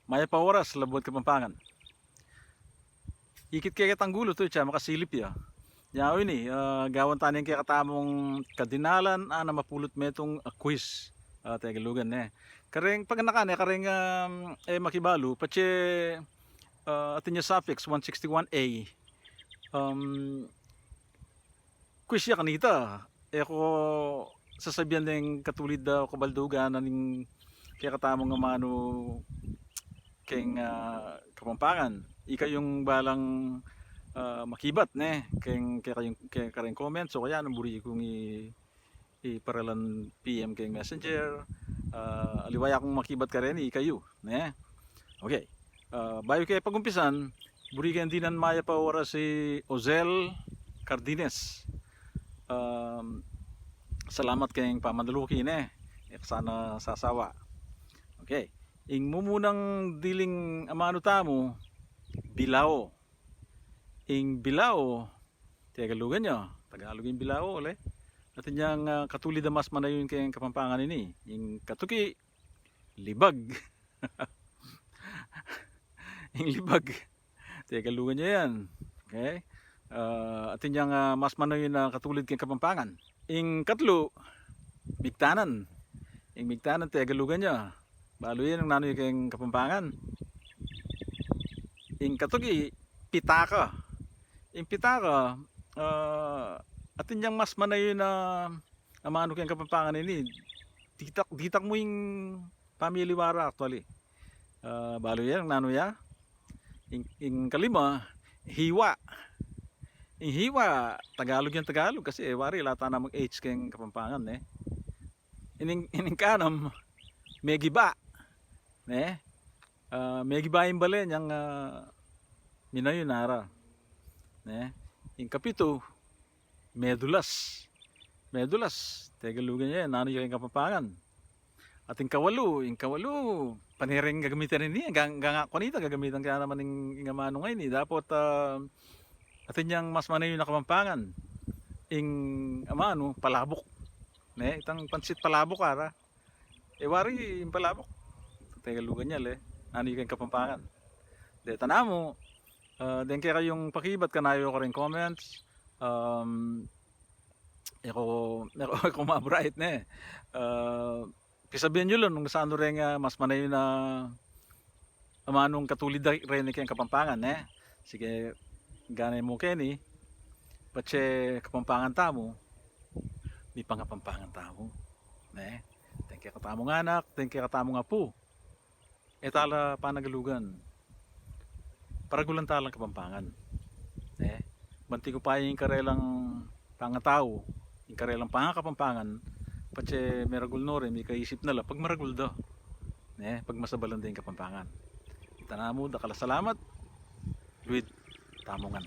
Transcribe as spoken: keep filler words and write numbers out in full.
Mayap a oras, Labuad Kapampangan. Ikit ke ketang gulu tu, itsa makasilip ya. Yaw ini, ah, gawan ta ne ing kekatamung kadinalan, anam a pulu't metung a quiz. Ah, Tegalugan ne. Kareng paganakan ne, kareng, um, e makibalu, patse, ah, atin ya suffix one sixty-one A. Um, quiz ya kanita. E ko sasabian deng katulid da o kabaldugan na ning kekatamung amanu keng, ah, Kapampangan. Ikayung balang, ah, makibat ne keng, kekayung, keng kareng comments o kaya nung buri kung i, iparalan P M keng Messenger. Ah, aliwa ya kung makibat kareni, ikayu ne. Okay. Ah, bayu ke pagumpisan, buri keng dinan mayap a oras i Ozel Cardines. Um, salamat keng pamanaluki ne. E ka sana sasawa. Okay. Ing mumunang diling amanu tamu, bilao. Ing bilao, Tegalugan ya. Tagalog ing bilao, le. Atin yang, ah, katulid a mas manayun keng Kapampangan ini. Ing katuki, libag. Ing libag, Tegalugan ya yan. Okay? Ah, atin yang, ah, mas manayun a katulid keng Kapampangan. Ing katlu, migtanan. Ing migtanan, Tegalugan ya. Balu ye nung nanu ya keng Kapampangan. Ing katuki, pitaka. Ing pitaka, ah, atin yang mas manayun a amanu keng Kapampangan ini. Ditak, ditak mu ing pamiliwa ra, actually. Ah, balu ye nung nanu ya. Ing, ing kalima, hiwa. Ing hiwa, Tagalog yang Tagalog kasi, e wari ala ta namang H keng Kapampangan, ne. Ining, ining kanam, megiba. Ne? Ah, megiba ing bale neng, ah, minayun ara. Ne? Ing kapitu, medulas. Medulas, Tegalugan ya yan. Nanu ya keng Kapampangan? Atin kawalu, ing kawalu, pane reng gagamitan ini, gang, gang aku nita, gagamitan ke naman ing, ing amanu ngeni. Dapot, ah, atin yang mas manayun a Kapampangan. Ing amanu, palabok. Ne, itang pansit palabok ara. E wari, ing palabok, Tegalugan ya, le. Nanu ya keng Kapampangan? Deta namu, ah, deng kekayung pakibat, kanayu kareng comments. Um, e ko, e ko, e ko mabright, ne. Ah, pisabian yu la nung sanu reng, ah, mas manayun a amanung katulid da reni keng Kapampangan, ne. Sige, gane mu keni, patse Kapampangan tamu, mipangapampangan tamu, ne. Deng kekatamung anak, deng kekatamung apu, e tala panagalugan. Paragulan talang Kapampangan, ne. Ban tikupayang ing karelang pangatau, ing karelang pangakapampangan, patse meragul no re, mikaisip na la pagmaragul da, ne, pagmasabalan da ing Kapampangan. Ita namu, dakal a salamat. Luid tamu ngan.